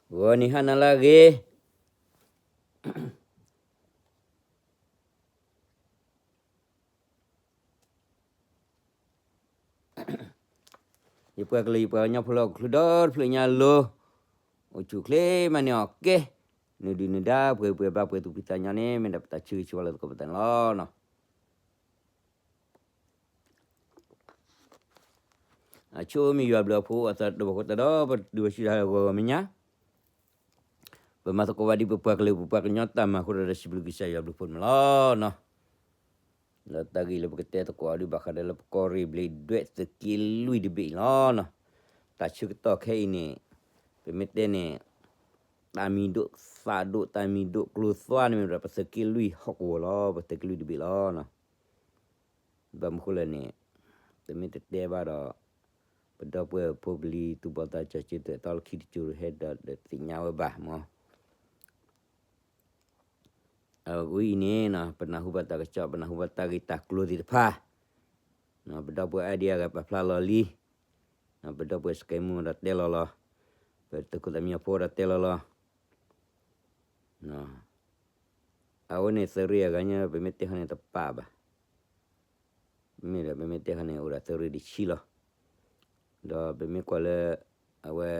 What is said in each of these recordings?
ဂီၤနံၤဟါနၤလၢအဂ့ၤ, ယပှၤကလုာ်ယပှၤကညီဖိလၢဟီၣ်ခိၣ်ချၢဒီတဖျၢၣ်ညါအလိၤ, အိၣ်ဆူၣ်အိၣ်ချ့မၤန့ၢ်အီၣ်ကဲ, နုာ်ဒုၣ်နုာ်ဒါ ပှဲၤပှဲၤဘါပှဲၤသူၣ်ဖှံသးညီန့ၣ် မ့ၢ်ဒၣ်ပတၢ်ဆၢဂ့ၤဆၢဝါလၢသကိးပသးန့ၣ်လီၤ. အဆိမ့ၢ်ယွၤဘျုးအဖှိၣ်အသးဒီး ပဃိတၢ်ဒီး ပဒုးဝဲဆူတၢ်ဂီၤဂီၤမဲာ်ညါ, ပမၤသကိးဘၣ်ဒ်ပပှၤကလုာ်ပပှၤကညီတၢ်မၤအဃိဒီး စံးဘျုးကစၢ်ယွၤဘျုးဖှိၣ်န့ၣ်လီၤ. ဒီးတၢ်ဂ့ၢ်လၢပကတဲသကိးအီၤဒ်ဘၣ်ဃးဒီးလၢပကီၢ်ရ့ၣ်ဘျ့းဒွဲၣ်သုးက့လွံၢ်တဘ့ၣ်အံၤလီၤ. တၢ်ဆၢကတီၢ်ခဲအံၤန့ၣ် ပမ့ၢ်တဲန့ၣ် တၢ်မံၤဒိၣ်သၣ်ဒိၣ် တၢ်မံၤဒိၣ်ကျိၤသွါန့ၣ်မ့ၢ်ဒီး ပသုးက့လွံၢ်ဟီၣ်ကဝီၤလီၤ, ပသုးက့လွံၢ်တဘ့ၣ်လီၤ. ဘၣ်မနုၤဃိလဲၣ်န့ၣ် ပမ့ၢ်တတဲဘၣ်ဒီး ပဒီပုၢ်ဝဲၢ်ဖိပလံၤ သူၣ်ဘီၣ်သးစၢ် ကၠိသူၣ်အဲၣ်တီလၢခံတကၠိၤဟဲဒီး ဒီးသ့ၣ်ညါဝဲဘၣ်မး. အဝဲအံၤန့ၣ် ပနၢ်ဟူဘၣ်တၢ်ကစီၣ် ပနၢ်ဟူဘၣ်တၢ်ဂ့ၢ်တၢ်ကျိၤသ့ၣ်တဖၣ်, ပဒီပုၢ်ဝဲၢ်အါဒံအါဂၤပာ်ဖျါလီၤလံ, ပဒီပုၢ်ဝဲၢ်စကဲမူဒီးတဲလီၤလီၤ, ပသုးခိၣ်သးမံအဖိဒီးတဲလီၤလီၤ. အဝဲန့ၣ်သုးရ့ၣ်အဂၤညါ ပမ့ၢ်တဲခီန့ၣ်တပာ်ဘၣ်, မ့ၢ်ဒီးပမ့ၢ်တဲခီန့ၣ် အိၣ်ဒီးသုးရ့ၣ်တဆံလီၤ. ဒီးပမ့ၢ်ကွၢ်လၢ အဝဲ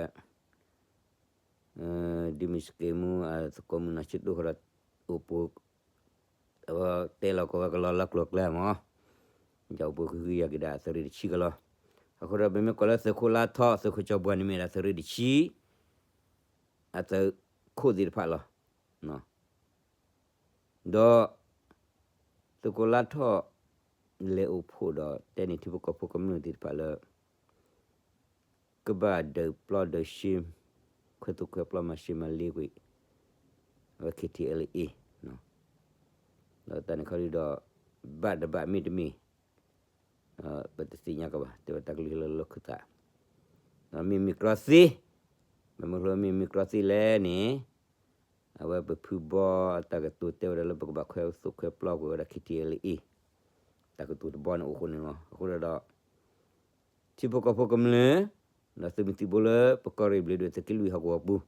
ဒ်မ့ၢ်စကဲမူ အသကိးမုၣ်နီၢ်ဆံတိၢ်ဃီဒီး အိၣ်ပိာ် အဝဲတဲလီၤကီးဝဲကလီလၢကျိၤကျဲမး, ယအိၣ်ပိာ်ဃံဃံယၤက့ၤဒၣ်အသုးရ့ၣ်တဆံကလီ. အဃိဒီးပမ့ၢ်ကွၢ်လၢသုးခိၣ်လါထီၣ် သုးခိၣ်ကၠီၤပှၢ်န့ၣ်မ့ၢ်ဒၣ်သုးရ့ၣ်တဆံ အသုးခိၣ်သ့ၣ်တဖၣ်လီၤ. ဒီး သုးခိၣ်လါထီၣ် လဲၤအိၣ်ဖှိၣ်ဒီးတဲန့ၢ်ထံဖိကီၢ်ဖိကမျၢၢ်သ့ၣ်တဖၣ်လၢ ကဘၣ်ဒုးပျီဒုးဆှံ ခွဲးသူခွဲးပျီမၤရှဲမၤလ့ကွံာ် အဝဲ KTLA ဒီးတၢ်န့ၣ်ခီဒုဒီး ဘၣ်တဘၣ်မ့ၢ်တမ့ၢ် ပတသ့ၣ်ညါကဘၣ် တဲဝဲတၢ်ကလုၢ်ဟဲလၢလီၢ်ခၢၣ်သး, ဒီးမ့ၢ်မ့ၢ်ကြီသ့, ဘၣ်မနုၤဃိမ့ၢ်မ့ၢ်ကြီသ့လဲၣ်န့ၣ် အဝဲပဖုဘီအတၢ်ကတိၤတဲဝဲဒၣ်လၢ ပကဘၣ်ခွဲးသူခွဲးပျီကွံာ်ဝဲဒၣ် KTLA တၢ်ကတိၤတဘီန့ၣ်အိၣ်ဃိန့ၣ်လီၤ. အဃိဒီး ထံဖိကီၢ်ဖိကမျၢၢ် ဒီးသုးမုၢ်သံၣ်ဘိလၢပကီၢ်ရ့ၣ်ဘျ့းဒွဲၣ်သုးက့လွံၢ်ဟီၣ်ကဝီၤပူၤ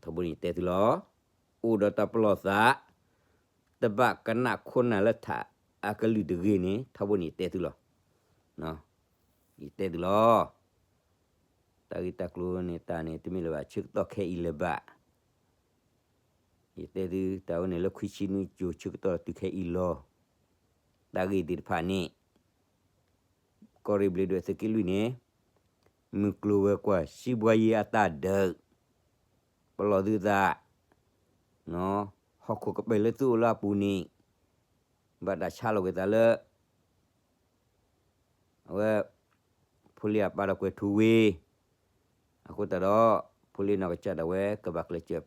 ထီဘိန့ၣ်ယတဲသုလီၤ. အိၣ်ဒီးတၢ်ပလီၢ်သး တဘၣ်ကနၣ်ခိၣ်နၢ်လၢထးအကလုၢ်တဂ့ၤန့ၣ် ထီဘိန့ၣ်ယတဲသုလီၤ. ယတဲသုလီၤ. တၢ်ဂ့ၢ်တၢ်ကျိၤန့ၣ်တၢ်န့ၣ် တမ့ၢ်လၢၤဘၣ် ဆၢကတီၢ်ခဲအံၤလၢၤဘၣ်. ယတဲသု တၢ်ဝဲန့ၣ်လၢခွံဆံနွံကၠိၤဆၢကတီၢ်တုၤခဲအံၤလီၤ. တၢ်ဂ့ၢ်သ့ၣ်တဖၣ်န့ၣ် ကီၢ်ရ့ၣ်ဘျ့းဒွဲၣ်သုးက့လွံၢ်န့ၣ် မုၢ်ကျိၤဝဲၤကွာ် စံးဘှါယံၤအတၢ်ဒုး ပလီၢ်သုသး, ဟီၣ်ခိၣ်ကပၤလၢသုအိၣ်လၢအပူၤန့ၣ် ဘၣ်တၢ်ဆါလီၤက့ၤသးလၢ အဝဲ ဖိလ့အပၢ်ဒီးကွဲၤထူဝ့ၣ်, အဃိသတးဒီး ဖိလ့နီၢ်ကစၢ်ဒၣ်ဝဲ ကဘၣ်ကျဲးစၢး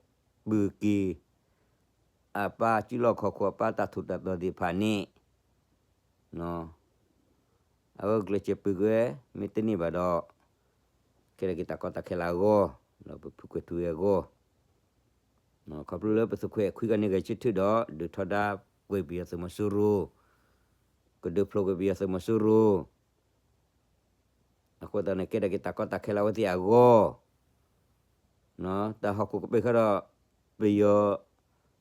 ပၢၤက့ၤ အပၢ်စုလီၢ်ခီၣ်ခိၣ် အပၢ်တၢ်ထူးတၢ်တီၤသ့ၣ်တဖၣ်န့ၣ် အဝဲကျဲးစၢးပၢၤက့ၤဝဲ မ့ၢ်တန့ၢ်ဘၣ်ဒီး ကဲထီၣ်က့ၤတၢ်ကီတၢ်ခဲလၢအဂီၢ်, ဒီးပဖုကွဲၤထူဝ့ၣ်အဂီၢ်, ခီဖျိလၢပသုးခွဲးခွံဂၤန့ၣ် ဂဲၤဆၢထၢၣ်ဒီး ဒုးထီဒါကွံာ်ပယီၤသုးမီၤစိရိၤ, ကဒုးဖျိကွံာ်ပယီၤသုးမီၤစိရိၤ အဃိသတးန့ၣ် ကဲထီၣ်က့ၤတၢ်ကီတၢ်ခဲလၢအဝဲသ့ၣ်အဂီၢ်, တၢ်ဟီၣ်ခိၣ်ကပၤဃီဒီး ပယီၤ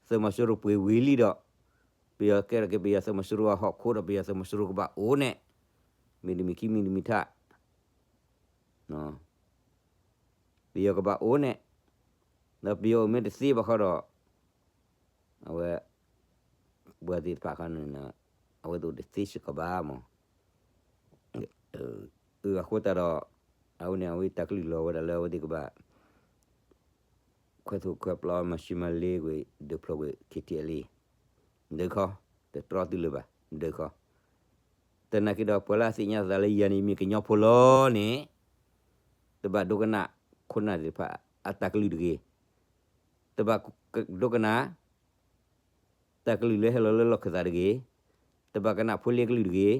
သုးမီၤစိရိၤပှ့ၤဝံၤလံဒီး ပယီၤကဲထီၣ်က့ၤပယီၤသုးမီၤစိရိၤအဟီၣ်ခိၣ်ဒီး ပယီၤသုးမီၤစိရိၤကဘၣ်အိၣ်န့ၣ် မ့တမ့ၢ်ခံမ့တမ့ၢ်တခါ ပယီၤကဘၣ်အိၣ်န့ၣ်, ဒီးပယီၤအိၣ်မ့ၢ်တသ့ဘၣ်ဃီဒီး အဝဲ ပှၤသ့ၣ်တဖၣ်ဃီန့ၣ် အဝဲသ့ၣ်တသ့စ့ၢ်ကီးဘၣ်မး. အဃိသတးဒီး အဝဲန့ၣ် အဝဲတၢ်ကလုၢ်လီၤဝဲဒၣ်လၢအဝဲသ့ၣ်ကဘၣ် ခွဲးသူခွဲးပျီမၤရှဲမၤလ့ကွံာ် ဒုးဖျိကွံာ် KTLA ဒုးခီ, တတြီတုၤလၢၤဘၣ် ဒုးခီ. သနာ်က့ဒီး ပှၤလၢအသ့ၣ်ညါသးလၢယၤန့ၣ် မ့ၢ်ကညီဖိလီၤန့ၣ် တဘၣ်ဒိကနၣ်ခိၣ်နၢ်သ့ၣ်တဖၣ်အတၢ်ကလုၢ်တဂ့ၤ, တဘၣ်ဒိကနၣ် တၢ်ကလုၢ်လၢဟဲလီၤလၢလီၢ်ခၢၣ်သးတဂ့ၤ, တဘၣ်ကနၣ်ဖိလ့ကလုၢ်တဂ့ၤ,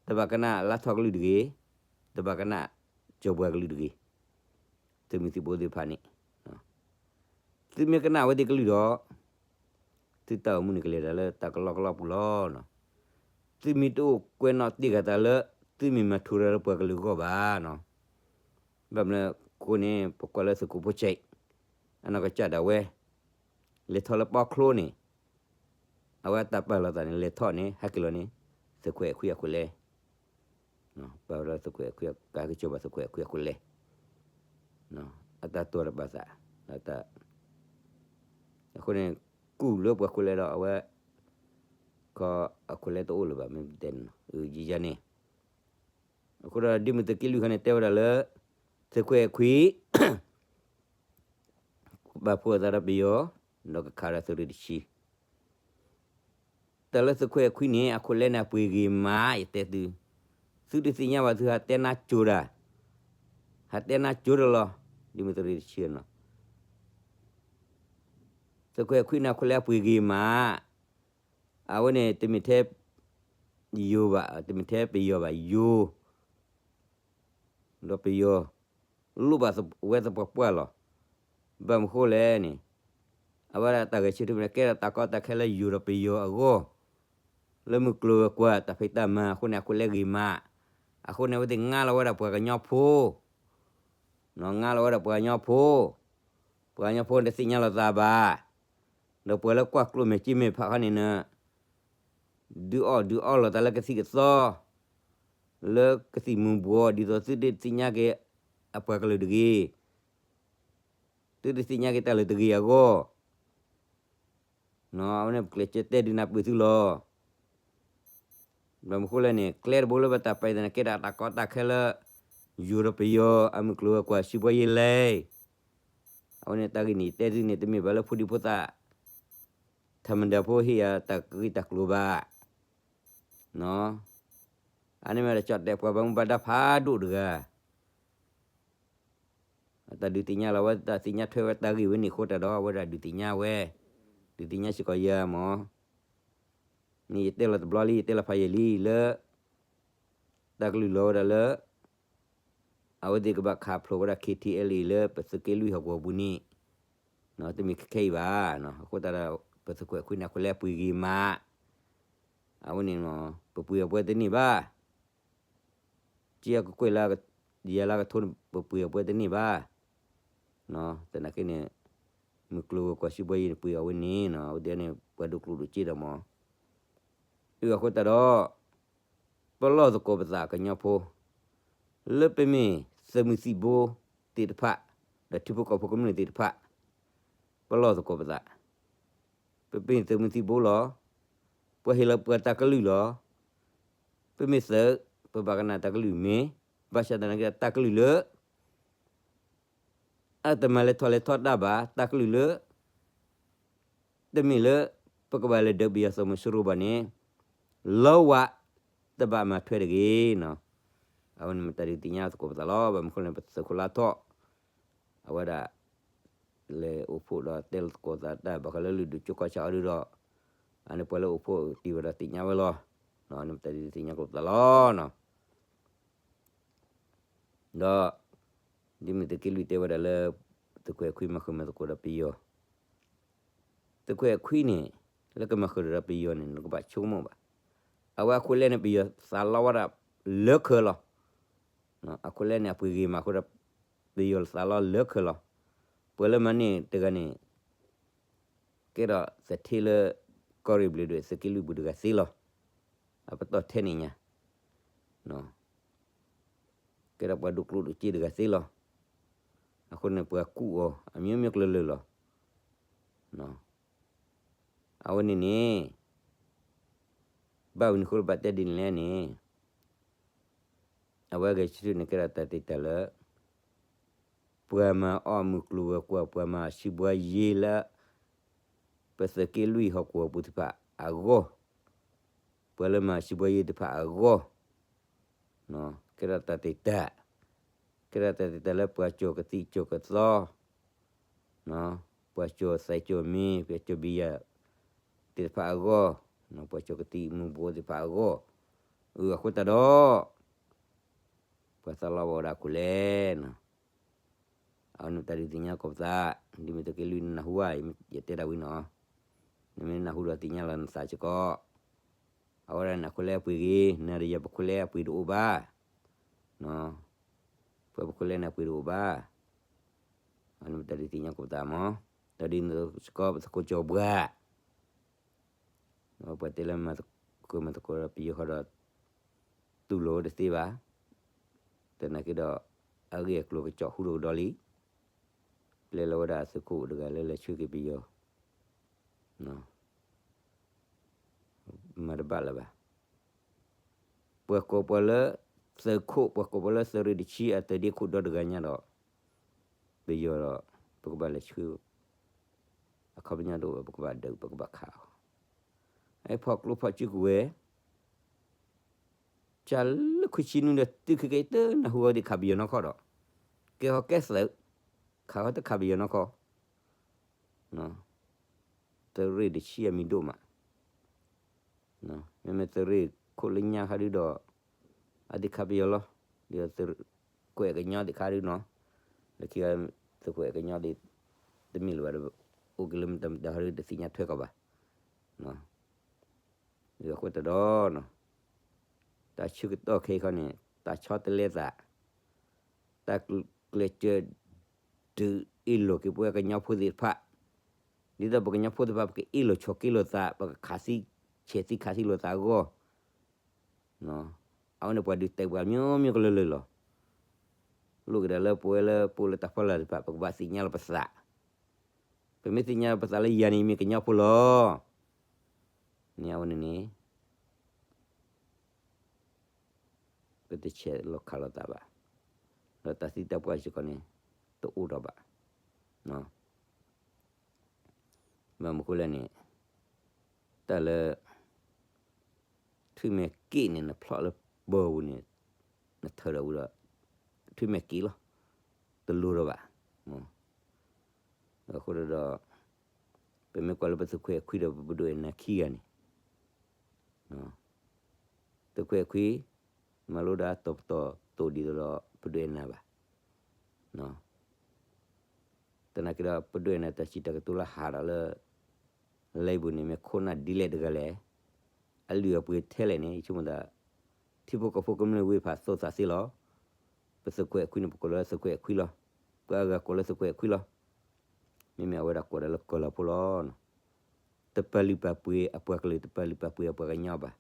တဘၣ်ကနၣ်လါထီၣ်ကလုၢ်တဂ့ၤ, တဘၣ်ကနၣ်ကၠီၤပှၤကလုၢ်တဂ့ၤ, သုးမုၢ်သံၣ်ဘိသ့ၣ်တဖၣ်န့ၣ် သုမ့ၢ်ကနၣ်အဝဲသ့ၣ်ကလုၢ်ဒီး သုတၢ်အိၣ်မူန့ၣ်ကလဲၤတၢ်လၢတၢ်ကလီကလီပူၤလီၤ. သုမ့ၢ်တအိၣ်ကွဲးနီၣ်တ့ၢ်ဂၤတၢ်လၢ သုမ့ၢ်မၤထူရၤလၢပှၤကလုာ်အဂီၢ်ဘၣ်. ဘၣ်မနုၤ အဃိန့ၣ် ပကွၢ်လၢသုးခိၣ်ဖိဆဲး အနီၢ်ကစၢ်ဒၣ်ဝဲ လဲၤထီၣ်လၢပီချိန့ၣ် အဝဲအတၢ်ပာ်လီၤသးန့ၣ် လဲၤထီၣ်န့ၣ် ဟဲက့ၤလီၤန့ၣ် သုးခွဲးအခွံအခိၣ်လဲ ပာ်လီၤသုးခွဲးအခွံ ကဟဲက့ၤကၠီၤဘၣ်သုးခွဲးအခွံအခိၣ်လဲ အတၢ်တိၢ်တဘၣ်သး အဃိန့ၣ် ကူၣ်လၢပှၤခိၣ်လဲဒီးအဝဲ ခီအခိၣ်လဲတအိၣ်လၢၤဘၣ် မ့ၢ်တဲန့ၣ် ယံၤယါန့ၣ် အဃိဒီးဒ်မုၢ်သုးက့လွံၢ်ခါန့ၣ် တဲဝဲဒၣ်လၢ သုးခွဲးအခွံ ကဘၣ်ဖှိၣ်အသးဒီးပယီၤ ဒီးကခးဒီးသုးရ့ၣ်တဆံ တၢ်လၢသုးခွဲးအခွံန့ၣ် အခိၣ်လဲန့ၣ်အပှ့ၤဂ့ၤမး ယတဲသု, သုတသ့ၣ်ညါဘၣ်သုဟးတဲနါကၠိတၢ်, ဟးတဲနါကၠိတၢ်လီၤ, ဒ်မုၢ်သုးရ့ၣ်တဆံနီၤ, သုးခွဲးအခွံန့ၣ် အခိၣ်လဲအပှ့ၤဂ့ၤမး, အဝဲန့ၣ် တမ့ၢ်ထဲ ယိၤဘၣ်, တမ့ၢ်ထဲပယီၤဘၣ်, ယိၤ ဒီးပယီၤ လိၣ်ဘၣ်ဝဲသပှၢ်ပှၢ်လီၤ. ဘၣ်မနုၤဃိလဲၣ်န့ၣ်, အဝဲဒၣ်တၢ်ဂဲၤဆၢထၢၣ်မ့ၢ်ကဲထီၣ်တၢ်ကီတၢ်ခဲလၢယိၤဒီးပယီၤအဂီၢ်, လၢမုၢ်ကျိၤဝဲၤကွာ်တၢ်ဖံးတၢ်မၤအဃိန့ၣ် အခိၣ်လဲဂ့ၤမး, အဃိန့ၣ် အဝဲသ့ၣ်ငါလီၤဝဲဒၣ်ပှၤကညီဖိ ငါလီၤဝဲဒၣ်ပှၤကညီဖိ, ပှၤကညီဖိတသ့ၣ်ညါလိာ်သးဘၣ်, ဒီးပှၤလၢကွၢ်ကျိၣ်မဲာ်က့မဲာ်ဖးခီန့ၣ်န ဒုးအီၣ်ဒုးအီလိာ်သးလၢကသံၣ်ကသီ, လၢကသံၣ်မူၤဘှီး ဒ်သိးသုတသ့ၣ်ညါက့ၤ အပှၤကလုာ်တဂ့ၤ, သုတသ့ၣ်ညါက့ၤတၢ်လၢတဂ့ၤအဂီၢ်, အဝဲန့ၣ်ပကျဲးစၢးတဲဒုးနၢ်ပၢၢ်သုလီၤ. ဘၣ်မနုၤဃိလဲၣ်န့ၣ် ကျဲတဘိလၢပတၢ်ပာ်သးန့ၣ် ကဲဒၣ်တၢ်ကီတၢ်ခဲလၢ ယိၤဒီးပယီၤ အမုၢ်ကျိၤဝဲၤကွာ် စံးဘှီယ့လဲၣ်, အဝဲန့ၣ်တၢ်ဂ့ၢ်န့ၣ် ယတဲသုန့ၣ် တမ့ၢ်ဘၣ်လၢဖိဒံဖိသၣ် ထၢမၤဒၢဖိဟ့ၣ်ယၤတၢ်ဂ့ၢ်တၢ်ကျိၤဘၣ်, အန့ၣ်မ့ၢ်ဒၣ်ကၠီၣ်တဲာ်ပှၤဘၣ်မူဘၣ်ဒါဖးဒိၣ်တဂၤ အတၢ်ဒုးသ့ၣ်ညါလီၤဝဲ တၢ်သ့ၣ်ညါထွဲဝဲတၢ်ဂ့ၢ်ဝဲန့ၣ်အဃိတၢ်ဒီး အဝဲဒၣ်ဒုးသ့ၣ်ညါဝဲ, ဒုးသ့ၣ်ညါစ့ၢ်ကီးယၤမၢ်, န့ၣ်ယတဲလီၤတဘျီလံ ယတဲလီၤဖးယံာ်လံလၢ တၢ်ကလုၢ်လီၤဝဲဒၣ်လၢ အဝဲသ့ၣ်ကဘၣ်ခးဖျိးဝဲဒၣ် ခ့ထံအဲလ်အ့ လၢပသုးက့လွံၢ်ဟီၣ်ကဝီၤပူၤန့ၣ်, တမ့ၢ်ခဲခဲအံၤဘၣ်, အဃိသတးဒီး ပသုးခွဲးခွံန့ၣ် အခိၣ်လဲအပှ့ၤဂ့ၤမး, အဝဲန့ၣ် ပပှ့ၤအပှဲၤတန့ၢ်ဘၣ် က့အကကွဲၢ်လၢ ယၤလၢကထိန့ၣ် ပပှ့ၤအပှဲၤတန့ၢ်ဘၣ်, သနာ်က့န့ၣ် မုၢ်ကျိၤဝဲၤကွာ်စံးဘှီယ့န့ၣ် ပှ့ၤအီၤဝဲန့ၣ်နီၤ အဝဲဒၣ်န့ၣ် ပှၤဒိၣ်ကျိၣ်ဒိၣ်စ့ဒီးမၢ်, အဃိသတးဒီး ပလီၢ်သကိးပသးကညီဖိ, လၢပမ့ၢ်သုးမုၢ်သံၣ်ဘိသ့ၣ်တဖၣ်, ဒီးထံဖိကီၢ်ဖိကမျၢၢ်သ့ၣ်တဖၣ်, ပလီၢ်သကိးပသး, ပမ့ၢ်သုးမုၢ်သံၣ်ဘိလီၤ, ပှၤဟ့ၣ်လီၤပှၤတၢ်ကလုၢ်လီၤ, ပမ့ၢ်သုး, ပဘၣ်ကနၣ်တၢ်ကလုၢ်မ့ၢ်, ဘၣ်ဆၣ်သနာ်က့တၢ်ကလုၢ်လၢ အတမၤလဲၤထီၣ်လဲၤထီတၢ်ဘၣ် တၢ်ကလုၢ်လၢ တမ့ၢ်လၢ ပကဘၣ်လဲၤဒုးပယီၤသုးမီၤစိရိၤဘၣ်န့ၣ် လၢဝဲ တဘၣ်မၤထွဲတဂ့ၤနီၤ, အဝဲန့ၣ်မ့ၢ်တၢ်ဒုးသ့ၣ်ညါသကိးပသးလီၤ. ဘၣ်မနုၤဃိလဲၣ် ပသုးခိၣ်လါထီၣ် အဝဲဒၣ် လဲၤအိၣ်ဖှိၣ်ဒီးတဲသကိးသးတၢ် ဘၣ်ဃးလၢလုၢ်ဒိၣ်ကၠိကီၢ်ဆၣ်အီၤဒုဒီး အန့ၣ်ပှၤလၢအိၣ်ဖှိၣ်တ့ၢ်ဝဲဒီးသ့ၣ်ညါဝဲလီၤ. န့ၣ်မ့ၢ်တၢ်ဒုးသ့ၣ်ညါသကိးပသးလီၤနီၤ. ဒီး ဒ်မ့ၢ်သုးက့လွံၢ်တဲဝဲဒၣ်လၢ သုးခွဲးခွံမၤဃုာ်မၤသကိးဒီးပယီၤ, သုးခွဲးခွံန့ၣ် လၢကမၤဃုာ်ဒီးပယီၤန့ၣ် နကဘၣ်ဆိကမိၣ်ဘၣ်. အဝဲအခိၣ်လဲန့ၣ် ပယီၤသးလီဝဲဒၣ်လၢခၢၣ်လီၤ. အခိၣ်လဲန့ၣ် အပှ့ၤဂ့ၤမးအဃိဒီး ပယီၤသးလီလၢခၢၣ်လီၤ. ပှၤလၢမၤန့ၢ်တဂၤန့ၣ် ကဲထီၣ်သထ့လၢ ကီၢ်ရ့ၣ်ဘျ့းဒိၣ် သုးက့လွံၢ်ပူၤတဂၤသ့လီၤ. အပတီၢ်ထဲန့ၣ်ညါ ကဲထီၣ်ပှၤဒိၣ်ကျိၣ်ဒိၣ်စ့တဂၤသ့လီၤ. အဃိန့ၣ် ပှၤကူၣ်အီၤ အမျိုးမျိုးကျၢၤလၢာ်လီၤ. အဝဲန့ၣ်န့ၣ် ဘၣ်မနုၤဃိလၢဘၣ်တဲဒ်န့ၣ်လဲၣ်န့ၣ် အဝဲအဂဲၤဆၢထၢၣ်န့ၣ်ကဲထီၣ်တၢ်သ့ၣ်တၢ်လၢ ပှၤမၤအီၣ်မုၢ်ကျိၤဝဲၤကွာ် ပှၤမၤစံးဘှါယ့လၢ ပသုးက့လွံၢ်ဟီၣ်ကဝီၤပူၤသ့ၣ်တဖၣ်အဂီၢ်, ပှၤလၢမၤစံးဘှါယ့သ့ၣ်တဖၣ်အဂီၢ်, ကဲထီၣ်တၢ်သ့ၣ်တၢ်, ကဲထီၣ်တၢ်သ့ၣ်တၢ်လၢပှၤကၠီၤကသံၣ်ကၠီၤကသီ ပှၤကၠီၤသဲးကၠီၤမ့ၤ ပှၤကၠီၤဘံယၤသ့ၣ်တဖၣ်အဂီၢ်, ပှၤကၠီၤကသံၣ်မူၤဘှီးသ့ၣ်တဖၣ်အဂီၢ်, အဃိသတးဒီး ပှၤသးလီဝဲဒၣ်အခိၣ်လဲနီၤ. အဝဲန့ၣ်တၢ်ဒုးသ့ၣ်ညါသကိးပသး, ဒ်မ့ၢ်သုးက့လွံၢ်နနၢ်ဟူဧါ, ယတဲဒၣ်ဝံၤနီၤ, နမ့ၢ်နၢ်ဟူဒီးသ့ၣ်ညါလီၤနသးစ့ၢ်ကီး, အဝဲဒၣ်န့ၣ်အခိၣ်လဲအပှ့ၤဂ့ၤ, နၤဒီးယၤပခိၣ်လဲအပှ့ၤတအိၣ်ဘၣ် ပှၤပခိၣ်လဲန့ၣ်အပှ့ၤတအိၣ်ဘၣ်. အန့ၣ်ပတၢ်ဒုးသ့ၣ်ညါကိးပသးမး, ဒီးဒ်န့ၣ်စ့ၢ်ကီးပသကိးကၠီၤဘှါ ပှၤတဲလၢမၤသကိးမၤသကိးဒီးပယီၤဃီဒီး တူၢ်လိာ်တသ့ဘၣ်. သနာ်က့ဒီး အဂ့ၢ်အကျိၤကကၠီၣ်ဟူထီၣ်ကဒီးလံ. ပျဲလီၤဝဲဒၣ်အသုးခိၣ်တဂၤလၢလဲၤဆှၢက့ၤပယီၤ မၤတဘၣ်လၢၤဘၣ်. ပှၤကိးပှၤလၢသုးခိၣ် ပှၤကိးပှၤလၢသုးရ့ၣ်တဆံအသုးဒ့ခိၣ်ဒီတဂၤညါဒီး ပယီၤဒီး ပကဘၣ်လဲၤဆှၢ အခီပညီတအိၣ်ဘၣ် ပကဘၣ်ဒုး ပကဘၣ်ခးအီၤ. အဖီၣ်ကျိဖီၣ်စုကဝဲၤ ကၢ်လၢခွံဆံနွံဒီးတုၤခဲကနံၣ်အံၤ တနၢ်ဟူအီၤဒံးခးပယီၤနီၢ်ခီဒီး ကဲဟီၣ်ကဲသုး ခးဟီၣ်တခးပယီၤနီၢ်ခီ သုးရ့ၣ်တဆံအမံၤဒိၣ်မး မ့မ့ၢ်သုးရ့ၣ်ခိၣ်လၢညါခါဒုဒီး အဒံးခးပယီၤလီၤ. ဒီးသုးကွဲးကညီဒံးခါဒုနီၤ လၢခံဂၤ သုးကွဲးကညီဒံး တမ့ၢ်လၢၤဘၣ်ဒီး အိၣ်က့ၤလၢမတၤမတၤဟီဒုတသ့ၣ်ညါထွဲကီးဘၣ်. အဃိတဒီး တၢ်ဆၢကတီၢ်ခဲအံၤခီန့ၣ် တၢ်ဆီတလဲသး တၢ်ကျဲးစၢး ဒုးအ့ၣ်လိာ်က့ၤပဝဲကညီဖိသ့ၣ်တဖၣ်, ဒ်သိးပကညီဖိသ့ၣ်တဖၣ် ပကအ့ၣ်လိာ်ဆိးက့လိာ်သး ပကခးသံဆဲးသံခးသံလိာ်သးအဂီၢ်, အဝဲန့ၣ်ပှၤဒုးတဲပှၤမျိုးမျိုးကလုာ်ကလုာ်လီၤ. လိၣ်က့ၤဒၣ်လၢပဝဲလၢပအိၣ်လၢတၢ်ဖီလာ်သ့ၣ်တဖၣ် ပကဘၣ်သ့ၣ်ညါလီၤပသး, ပမ့ၢ်သ့ၣ်ညါလီၤပသးလၢယၤန့ၣ် ယမ့ၢ်ကညီဖိလီၤ. န့ၣ်အဝဲန့ၣ်န့ၣ် ပတဆဲးလီၤခးလိာ်သးဘၣ်, ဒီးတၢ်သံတၢ်ပှၢ်စ့ၢ်ကီးန့ၣ် တအိၣ်ထီၣ်ဘၣ်. ဘၣ်မနုၤဃိလဲၣ်န့ၣ် တၢ်လၢ ထွံၣ်မဲာ်က့ၣ်န့ၣ် နဖျီၣ်လၢပၢၤပူၤန့ၣ် နထၢဒီးဝံၤဒီး ထွံၣ်မဲာ်က့ၣ်လီၤ. တလိၤထီၣ်ဘၣ်. အဃိဒီး ပမ့ၢ်ကွၢ်လၢပသုးခွဲးအခွံဒီးပပဒိၣ်အဲၣ်နၤခံဂၤန့ၣ် သုးခွဲးအခွံ မၤလိဒၣ်တီၤပတီၢ်တိာ်ဒ်သိးဒီးပဒိၣ်အဲၣ်နၤဘၣ်. သနာ်က့ဒီး ပဒိၣ်အဲၣ်နၤတၢ်စံးတၢ်ကတိၤလၢဟးဒီးလၢ လဲၤပူၤန့ၣ် မ့ၢ်ခိၣ်နၢ်ဒ်လဲၣ်တဂၤလဲၣ်, အလုၢ်အပှ့ၤထဲလဲၣ်န့ၣ် ယဆိကမိၣ်သး ထံဖိကီၢ်ဖိကမျၢၢ်ဝ့ၢ်ဖးသိသးသ့လီၤ. ပသုးခွဲးအခွံန့ၣ် ပကိးလၢသုးခွဲးအခွံလီၤ. ပှၤအဂၤကိးလၢသုးခွဲးအခွံလီၤ. မ့မ့ၢ်အဝဲဒၣ်ကိးဒၣ်လၢကီၢ်လီၤဖိလီၤ. တပာ်လုၢ်ပာ်ပှ့ၤအပှၤကလုာ် တပာ်လုၢ်ပာ်ပှ့ၤအပှၤကညီဘၣ်.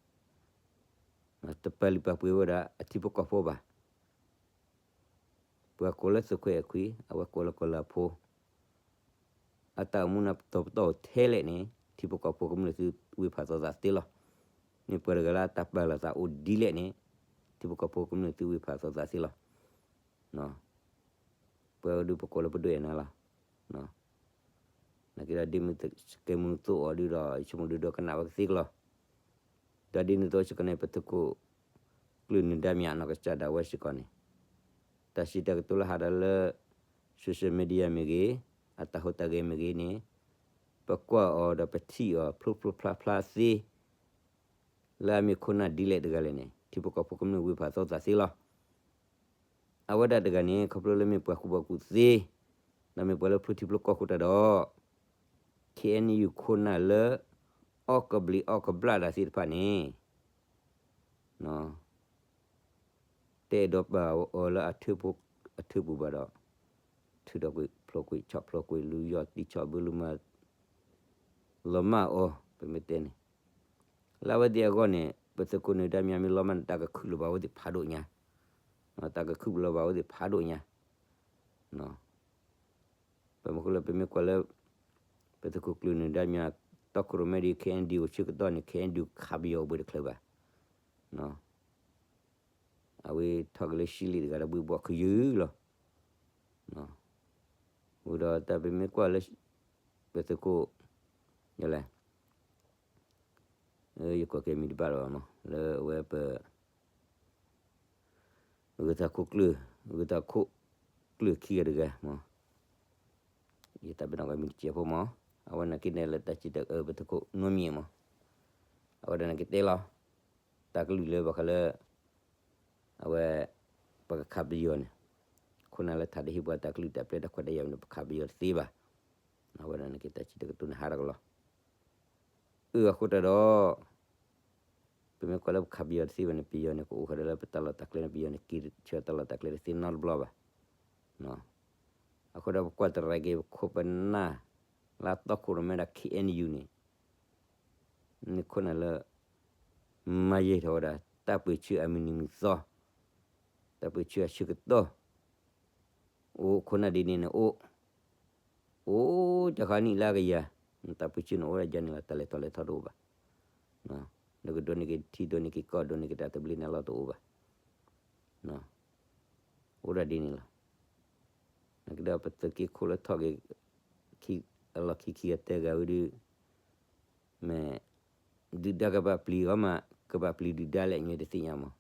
တပာ်လုၢ်ပာ်ပှ့ၤဝဲဒၣ်အထံဖိကီၢ်ဖိဘၣ်. ပှၤကိးလၢသုးခွဲးအခွံ အဝဲကိးလၢကီၢ်လီၤဖိ အတၢ်အိၣ်မူနၢ်ပတီၢ်ပတီၢ်ထဲလဲၣ်န့ၣ် ထံဖိကီၢ်ဖိကမျၢၢ်သုဝ့ၢ်ဖးသိသးသ့လီၤ. မ့ၢ်ပှၤတဂၤလၢအတၢ်ပာ်လီၤသးအိၣ်ဒ်လဲၣ်န့ၣ် ထံဖိကီၢ်ဖိကမျၢၢ်သုဝ့ၢ်ဖးသိသးသ့လီၤ. ပှၤဒုးပကိးလၢပဒိၣ်အဲၣ်နၤလီၤ. နာ်က့ဒီးဒ်မ့ၢ်ကဲမုၢ်နုာ်သိးအီၤဒုဒီး ယဆိကမိၣ်ဒုဒီးကနၣ်ဝဲကသ့ကလီၤ. ဒီးဒ်န့ၣ်အသိးစ့ၢ်ကီးန့ၣ် ပသုးခိၣ်ကျၢၢ်နၢၤဒါမံၤအနီၢ်ကစၢ်ဒၣ်ဝဲစ့ၢ်ကီးန့ၣ် တၢ်စံးတၢ်ကတိၤလၢဟးဒီးလၢ social media မ့ၢ်ဂ့ၤ, အတၢ်ဟူးတၢ်ဂဲၤမ့ၢ်ဂ့ၤန့ၣ် ပကွၢ်အီၤဒီးပထံၣ်အီၤဖျိဖျိဖျါဖျါသ့ လၢအမ့ၢ်ခိၣ်နၢ်ဒ်လဲၣ်တဂၤလဲၣ်န့ၣ် ထံဖိကီၢ်ဖိကမျၢၢ်ဝ့ၢ်ဖးသိသးသ့လီၤ. အဝဲဒၣ်တဂၤန့ၣ် ခီဖျိလၢမ့ၢ်ပှၤကူၣ်ဘၣ်ကူၣ်သ့, ဒီးမ့ၢ်ပှၤလၢဖျိထံဖျိကီၢ်ဃိတၢ်ဒီး ခ့ၣ်အဲၣ်ယူၣ်ခိၣ်နၢ်လၢ အီၣ်ကဘျံးအီၣ်ကဘျၣ်တၢ်သ့ၣ်တဖၣ်န့ၣ် တအဲၣ်ဒိးပာ်အီၤလၢအထၢၣ်ပူၤဘၣ်ဒီး ထုးထီၣ်ကွံာ်ဖျိကွံာ်ဆီၣ်ဖျိကွံာ် လူၤယီၢ်တံၢ်ဆီၣ်ဘၢလူၤမၤ လီၤမၢ်အီၤ ပမ့ၢ်တဲန့ၣ် လၢအဝဲသ့ၣ်အဂီၢ်န့ၣ် ပသုးခိၣ်နၢၤဒါမံၤမ့ၢ်လီၤမၢ်န့ၣ် တၢ်ကခုၣ်လၢၤဘၣ်အဝဲသ့ၣ်ဖးဒိၣ်ညါ, တၢ်ကခုၣ်လၢၤဘၣ်အဝဲသ့ၣ်ဖးဒိၣ်ညါ. ပမ့ၢ်ဃိလၢပမ့ၢ်ကွၢ်လၢ ပသုးခိၣ်ကျၢၢ်နၢၤဒါမံၤ တီခိၣ်ရိၣ်မဲဒ် ခ့ၣ်အဲၣ်ယူၣ် အိၣ်ဆၢကတီၢ်န့ၣ် ခ့ၣ်အဲၣ်ယူၣ် ခးပယီၤအိၣ်ဘှံးတချုးဘၣ်. အဝဲထီၣ်က့ၤလၢၡံလ့ၣ်တဂၤဒီးဘှံးဘှီၣ်ခယုၢ်လီၤ. ဝံၤဒီးတၢ်ပမ့ၢ်ကွၢ်လၢ ပသုးခိၣ် လဲၣ် ယကွၢ်က့ၤမံၤတဘၣ်လီၤမး လၢအဝဲပ ဂုၤသးခိၣ်ကျၢၢ်, ဂုၤသးခိၣ်ကျၢၢ်ခံဂၤတဂၤမး, ယသးပ့ၤနီၣ်ကွၢ်မံၤတစဲးဖိမး, အဝဲန့ၣ်က့န့ၣ်လၢတၢ်စံးတၢ်ကတိၤ ပသုးခိၣ်နီၢ်မံၤမး, အဝဲဒၣ်န့ၣ်ကတဲလီၤ, တၢ်ကလုၢ်လၢဘၣ်ဃးလၢ အဝဲ ပကခးပယီၤန့ၣ်, ခိၣ်နၢ်လၢထးဒ့ဟ့ၣ်ပှၤတၢ်ကလုၢ်တၢ်ပျဲတၢ်ခွဲးတၢ်ယာ်န့ၣ် ပခးပယီၤတသ့ဘၣ်, အဝဲဒၣ်န့ၣ်က့တၢ်စံးတၢ်ကတိၤန့ၣ်ဟးထီၣ်ကလီၤ. အၢ အဃိတၢ်ဒီး ပမ့ၢ်ကွၢ်လၢပခးပယီၤတသ့ဘၣ်န့ၣ် ပယီၤန့ၣ် ကအိၣ်ဃီဒီးလၢပတၢ်လီၢ်တၢ်ကျဲန့ၣ် ပယီၤန့ၣ် က့ၤဆၢတၢ်လီၢ်တၢ်ကျဲတသ့နီတဘျီဘၣ်. အဃိဒီးပကွၢ်တရံးက့ၤပခိၣ်ပနၢ် လၢအသီခိၣ်ရိၣ်မဲဒၣ် K N U န့ၣ် မ့ၢ်ခိၣ်နၢ်လၢ မၤယံာ်ထီၣ်ဝဲဒၣ် တၢ်ပၢဆှၢအမုၢ်နံၤမုၢ်သီ, တၢ်ပၢဆှၢအဆၢကတီၢ်, အိၣ်ခိၣ်နၢ်ဒ်န့ၣ်န့ၣ်အိၣ်, အိၣ်တခါနံၣ်လၢအကယၤ, တၢ်ပၢဆှၢန့ၣ်အိၣ်ဒၣ်ယၤန့ၣ်လီၤ တၢ်လဲၤထီၣ်လဲၤထီတအိၣ်ဘၣ်, နကဒိးန့ၢ်က့ၤထံ ဒိးန့ၢ်က့ၤကီၢ် ဒိးန့ၢ်က့ၤတၢ်သဘျ့န့ၣ်လီၤတအိၣ်ဘၣ်, အိၣ်ဒၣ်ဒ်န့ၣ်လီၤ. နကဒီးပသုးက့ခိၣ်လၢထီၣ်က့ၤ အလီၢ်ခံခံဂၤသၢဂၤဝံၤဒီး မ့ၢ် ဒုၣ်ဒါကဘၣ်ပျံၤအီၤမး ကဘၣ်ပျံၤဒုၣ်ဒါလဲၣ် မ့ၢ်တသ့ၣ်ညါမး.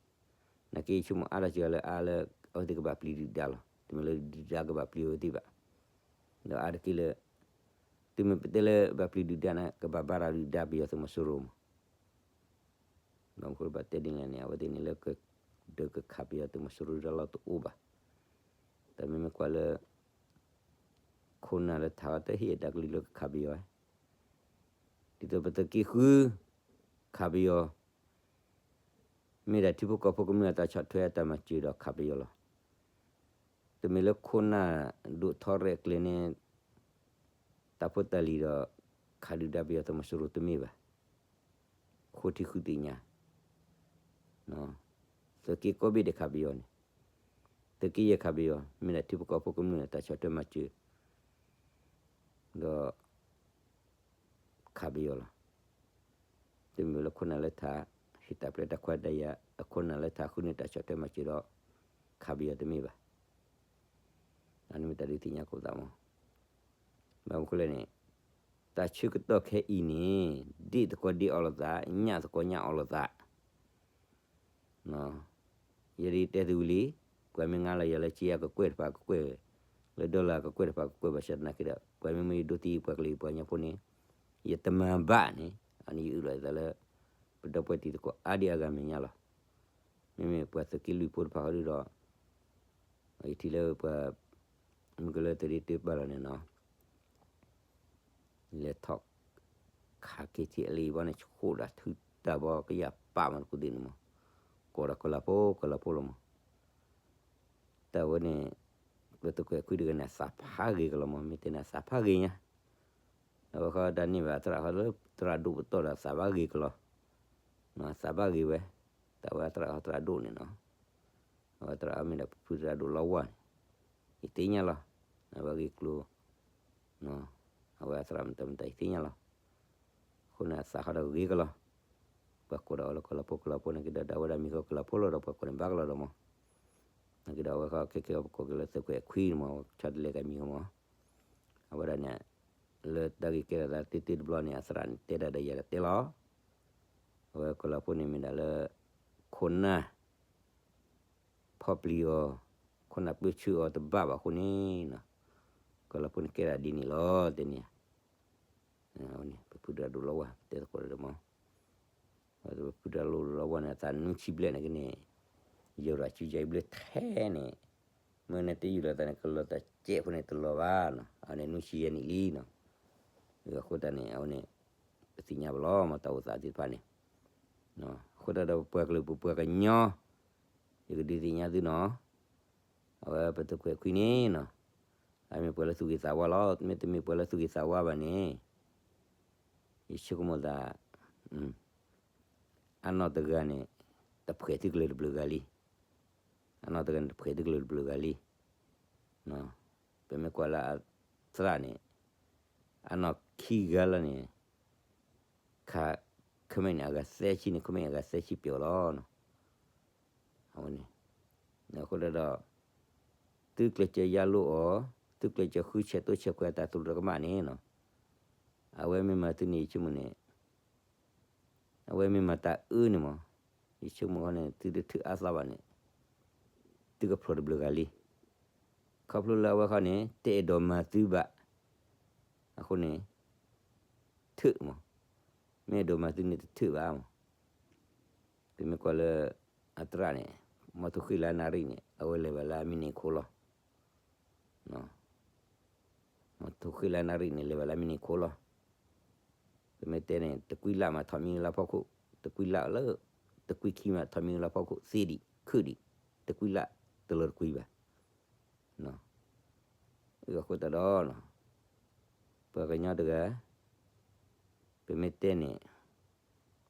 နာ်က့ဆိကမိၣ်အါထီၣ်စှၤလၢအါလၢ အဝဲသ့ၣ်ကဘၣ်ပျံၤဒုၣ်ဒါလီၤ. တမ့ၢ်လၢဒုၣ်ဒါကဘၣ်ပျံၤအဝဲသ့ၣ်ဘၣ်. ဒီးအါတက့ၢ်လၢ တုၤမ့ၢ်ပတဲလၢဘၣ်ပျံၤဒုၣ်ဒါန့ၣ် ကဘၣ်ဘါရၤဒုၣ်ဒါပယီၤသုးမီၤစိရိၤမး. ဘၣ်မနုၤဃိဘၣ်တဲဒ်လဲၣ်န့ၣ် အဝဲသ့ၣ်န့ၣ်လၢ ကဒုးကခးပယီၤသုးမီၤစိရိၤဒၣ်လီၤတအိၣ်ဘၣ်. တၢ်မ့မ့ၢ်ကွၢ်လၢ ခိၣ်နၢ်လၢထးအီၤတဟ့ၣ်အတၢ်ကလုၢ်လၢကခးပယီၤ, ဒ်သိးပသုးက့ဃု ခးပယီၤ, မ့ၢ်ဒၣ်ထံဖိကီၢ်ဖိကမျၢၢ်အတၢ်ဆီၣ်ထွဲအတၢ်မၤစၢၤဒီးခးပယီၤလီၤ. တမ့ၢ်လၢခိၣ်နၢ်ဒိၣ်ထီရဲၣ်ကျဲၤန့ၣ် တၢ်ဖိတၢ်လံၤဒီး ခးဒုၣ်ဒါပယီၤသုးမီၤစိရိၤတမ့ၢ်ဘၣ်. ဃိထံဃုသ့ၣ်ညါ, သုးက့ကိးဘ့ၣ်ဒဲးခးပယီၤန့ၣ်, သုးက့ယဲၢ်ခးပယီၤ မ့ၢ်ဒၣ်ထံဖိကီၢ်ဖိကမျၢၢ်အတၢ်ဆီၣ်ထွဲမၤစၢၤ ဒီး ခးပယီၤလီၤ. တမ့ၢ်လၢခိၣ်နၢ်လၢထး ဟ့ၣ်တၢ်ပျဲတၢ်ခွဲးတၢ်ယာ် အခိၣ်နၢ်လၢထးဃုန့ၢ်တၢ်ဆီၣ်ထွဲမၤစၢၤဒီး ခးပယီၤတမ့ၢ်ဘၣ်. အန့ၣ်မ့ၢ်တၢ်ဒုးသ့ၣ်ညါကိးသးမး. ဘၣ်မနုၤဃိလဲၣ်န့ၣ် တၢ်ဆၢကတီၢ်ခဲအံၤန့ၣ် ဒ့ၣ်သကိးဒ့ၣ်အီၣ်လိာ်သး ညၣ်သကိးညၣ်အီၣ်လိာ်သး ယဲဒၣ်တဲသုဝံၤလံ, ပှၤမ့ၢ်ငါလီၤယၤလၢက့ယါကကွဲၢ်တဖၣ်ကကွဲၢ်, လၢ dollar ကကွဲၢ်တဖၣ်ကကွဲၢ်ဘၣ်ဆၣ်သနာ်က့ဒီး ပှၤမ့မ့ၢ်ယဒိးသံပှၤကလုာ်ပှၤကညီဖိန့ၣ် ယတမၤဘၣ်န့ၣ် အန့ၣ်ယအၢၣ်လီၤအသးလၢ ပဒီပုၢ်ဝဲၢ်တံၤသကိးအါဒံအါဂၤမဲာ်ညါလီၤ. မ့မ့ၢ်ပှၤသုးက့လွံၢ်ဖိတဖၣ်ဃီဒီး ယထံၣ်လၢပှၤ မုၢ်ကလၢတရံးတၢ်ပာ်လီၤန့ၣ်နီၤ လဲၤထီၣ် ခးက့ၤထံအလံဘီန့ၣ် ဆှိၣ်ဒၣ်ထုတၢ်ဘီကယၢ်ပာ်မးတကူၣ်သ့ၣ်န့ၣ်မး, ကိးဒီးကလၤဖိကလၤဖိလီၤမး. တၢ်ဝဲန့ၣ် ပသုးခွဲးခွံတဂၤန့ၣ် အသးဖးဂ့ၤကလီၤမး, မ့ၢ်တဲန့ၣ် အသးဖးဂ့ၤညါ, အဝဲဃီတၢ်န့ၢ်ဘၣ်အသရၣ်ဃီလၢသရၣ်ဒိၣ်ပတီၢ်ဒီးအသးဘၣ်ဂ့ၤကလီၤ, အသးဘၣ်ဂ့ၤဝဲ, တၢ်ဝဲအသရၣ်ဃီသရၣ်ဒိၣ်န့ၣ်နီၤ, အဝဲသရၣ်အမ့ၢ်ဒၣ်ပဖုသရၣ်ဒိၣ်လီဝါန့ၣ်, ယသ့ၣ်ညါလီၤ, အဝဲဂ့ၢ်ကျိၤ အဝဲအသရၣ်မတၤမတၤယသ့ၣ်ညါလီၤ. အဃိန့ၣ် အသးဃီဒီးဂ့ၤကလီၤ. ပှၤကိးဒီးအီၤလၢကလၤဖိကလၤဖိန့ၣ်က့ၤဒီး ဒၣ်ဝဲဒၣ်မံၤဃီကလၤဖိလီၤဒီး ပှၤကိးန့ၣ်ဘၣ်ကလီၤဒီးမး, န့ၣ်က့ၤဒီးအဝဲဃီခဲကဲပကိးက့ၤလၢသုးခွဲးခွံန့ၣ်မး, ဆီတလဲက့ၤမံၤဃီမး, အဝဲဒၣ်န့ၣ် လၢတၢ်ဂ့ၢ်ကဲထီၣ်သးတ့တ့တဘျီန့ၣ် အသရၣ်န့ၣ်တဲဒၣ်ဒီးယၤဒီးတဲလီၤ. အဝဲကလၤဖိန့ၣ်မ့ၢ်ဒၣ်လၢ ခိၣ်နၢ် ဖီၣ်ပျံၤအီၤ, ခိၣ်နၢ်ပၢဆှၢအီၤတဘၣ်ဘၣ်အဃိန့ၣ်, ကလၤဖိန့ၣ်ကဲဒၣ်ဒ်န့ၣ်လီၤ တဲန့ၣ်, ပဖုသရၣ်ဒိၣ်လီဝါ တဲသကိးဒီးမး, ပဖုသရၣ်ဒိၣ်လီဝါန့ၣ် အသးနွံဆံဘျဲၣ်န့ၣ်က့န့ၣ်, ယိၤရၤစုယဲၢ်ဘျဲၣ်ထဲန့ၣ်, မ့ၢ်နတယူၢ်လီၤသးန့ၣ် ကလီၤသးစဲးဖိန့ၣ်တလီၤဘၣ်နီၤ, အန့ၣ်နွံဆံယဲၢ်နံၣ်လံနီၤ, အဃိသတးန့ၣ် အဝဲန့ၣ် ပသ့ၣ်ညါဘၣ်လီၤမး တၢ်အိၣ်သးသ့ၣ်တဖၣ်န့ၣ် အဃိသတးဒီးပပှၤကလုာ်ပပှၤကညီ ယကဒုးသ့ၣ်ညါသုနီၤ, အဝဲပသုးခွဲးခွံန့ၣ်နီၤ, အမ့ၢ်ပှၤလၢသူၣ်ဂ့ၤသးဝါလီၤ, မ့တမ့ၢ်ပှၤလၢသူၣ်ဂ့ၤသးဝါဘၣ်န့ၣ်, ယဆိကမိၣ်သး, အနီၢ်တဂၤန့ၣ် တဖှဲးသုကလၢၤတဘျုးဂၤလံ, အနီၢ်တဂၤန့ၣ် တဖှဲးသုကလၢၤတဘျုးဂၤလံ, ပမ့ၢ်ကွၢ်လၢအသရၣ်န့ၣ်, အနီၢ်ခံဂၤလီၤန့ၣ်, ခး, ခမ့ၢ်န့ၣ် အဂၤသၢဆံန့ၣ် ခမ့ၢ်အဂၤသၢဆံပျီလီၤနီၤ, အဝဲန့ၣ်, အဃိသတးဒီး, သုကျဲးစၢးယါလိအီၤ, သုကျဲးစၢးဃုဆဲးသိဆဲးခွဲးအတၢ်သရူးတၢ်ကမၣ်န့ၣ်နီၤ, အဝဲမ့ၢ်မၤသုန့ၣ်ယဆိကမိၣ်န့ၣ် အဝဲမ့ၢ်မၤတၢ်အၢန့ၣ်မး, ယဆိကမိၣ်ဃီန့ၣ် သုတထုးအါသီဘၣ်န့ၣ်, သုကဖျိးတဘျုးဂၤလံ, ခီဖျိလၢအဝဲဃီန့ၣ် တအဲၣ်ဒိးမၤသုဘၣ်, အဃိန့ၣ်, ထုးမး, မ့ၢ်အဲၣ်ဒိးမၤသုန့ၣ်တထုးဘၣ်မး ပမ့ၢ်ကွၢ်လၢ အသရၣ်န့ၣ်, မီထိၣ်ဃ့ၣ်လၢနၣ်ရံၣ်န့ၣ် အဝဲလဲၤဘၣ်လၢအမံးနံးခိၣ်လီၤ, မီထိၣ်ဃ့ၣ်လၢနၣ်ရံၣ်န့ၣ် လဲၤဘၣ်လၢအမံးနံးခိၣ်လီၤ, ပမ့ၢ်တဲန့ၣ် တကွံလၢ်မးထီၣ်မံလၢဖီခိၣ်, တကွံလၢ်လၢ, တကွံခံမးထီၣ်မံလၢဖီခိၣ်သ့ဒံး, ခုဒံး, တကွံလၢ်တလီၤတကွံဘၣ် အဃိသတးဒီး ပှၤကညီတဂၤ ပမ့ၢ်တဲန့ၣ်